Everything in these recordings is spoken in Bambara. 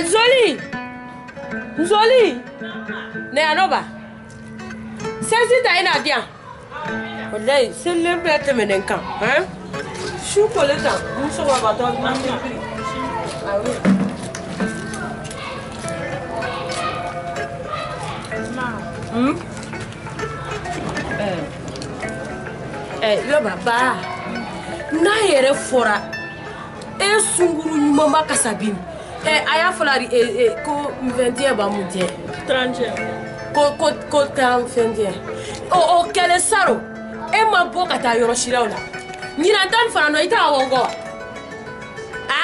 Zoli. Zoli. Ne anoba. Sezi ta ina dia. Wallahi selen bɛɛ tɛmɛnen kan hein. Su kolen tan muso b'a batɔ ah oui. Yɔrɔ ba n'a yɛrɛ fɔra e sunkuru ɲuman ma kasabi a y'a fɔla ko 21 b'a mun jɛ 31 ko 31 o kɛlen saro e ma bɔ ka taa yɔrɔ siraw la ɲinan ta nin fana nɔ i t'a wɔ n kɔ a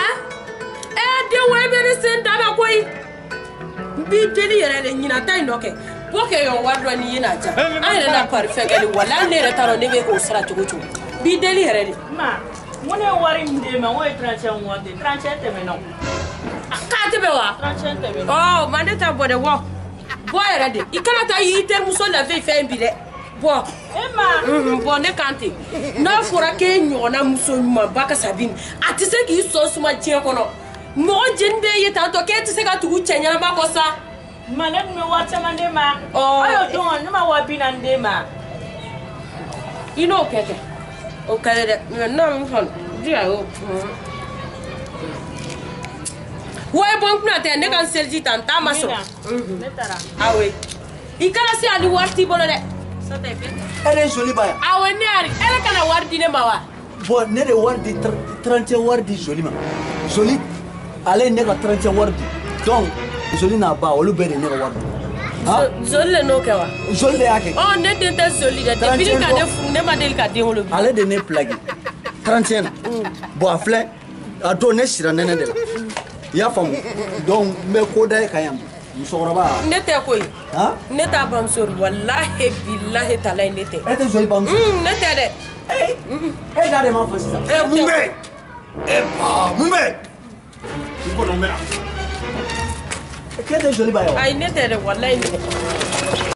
e den wo e bɛ ne sen da ma koyi n b'i deli yɛrɛ de ɲinan ta in nɔ kɛ bɔ kɛ yɔ wari dɔ n'i ye n'a ja an yɛrɛ na pari fɛn kɛli walahi ne yɛrɛ t'a dɔn ne bɛ o sara cogo cogo n b'i deli yɛrɛ de. Ma n ko ne ye wari min d'e ma n ko ye 31 wari de 31 tɛmɛna o. K'a tɛmɛ wa. 31 tɛmɛna. Ɔ ma ne ta bɔ dɛ wɔ bɔ yɛrɛ de i kana taa i terimuso lafe fɛn bi dɛ bɔ. E ma. Bɔn ne kan ten n'a fɔra k'e ɲɔgɔnna muso ɲumanba ka sabi a tɛ se k'i sɔn suma diɲɛ kɔnɔ mɔgɔ jeni b'e ye tantɔ k'e tɛ se ka tugu cɛ ɲɛnama kɔ sa. Ma ne tun bɛ wari caman d'e ma. Ɔ ayo don ne ma 40 d'e ma. I n'o kɛ kɛ o kɛlen dɛ mɛ n'a min fana di a y'o. Wa bɔ n kunna tɛ ne ka n seliji ta n t'a ma sɔrɔ. Ne taara. Awo i kana se hali wari t'i bolo dɛ. E de ye Zoli ba ye. Awɔ ne yɛrɛ e kana wari di ne ma wa. Bon ne de wari di 31 wari di Zoli ma. Zoli ale ye ne ka 31 wari di donc Zoli n'a ba olu bɛɛ de ye ne ka wari di. Zoli le n'o kɛ wa. Zoli de y'a kɛ. Ɔ ne den tɛ Zoli dɛ depuis ka ne furu ne ma deli ka den wolo bi. Ale de ne plaqué 31 na. Bon a filɛ a don ne sira nɛnɛ de la. I y'a faamu donc n bɛ ko da e kan yan musokɔrɔba. Ne tɛ koyi. Ne t'a bamuso walahi bilahi talahi ne tɛ. E tɛ Zoli bamuso. Ne tɛ dɛ. E da de m'a fɔ sisan. E mun bɛ yen? E ba mun bɛ yen? N kɔnɔ n bɛ na. K'e tɛ Zoli ba ye wa? Ayi ne tɛ dɛ walahi ne tɛ.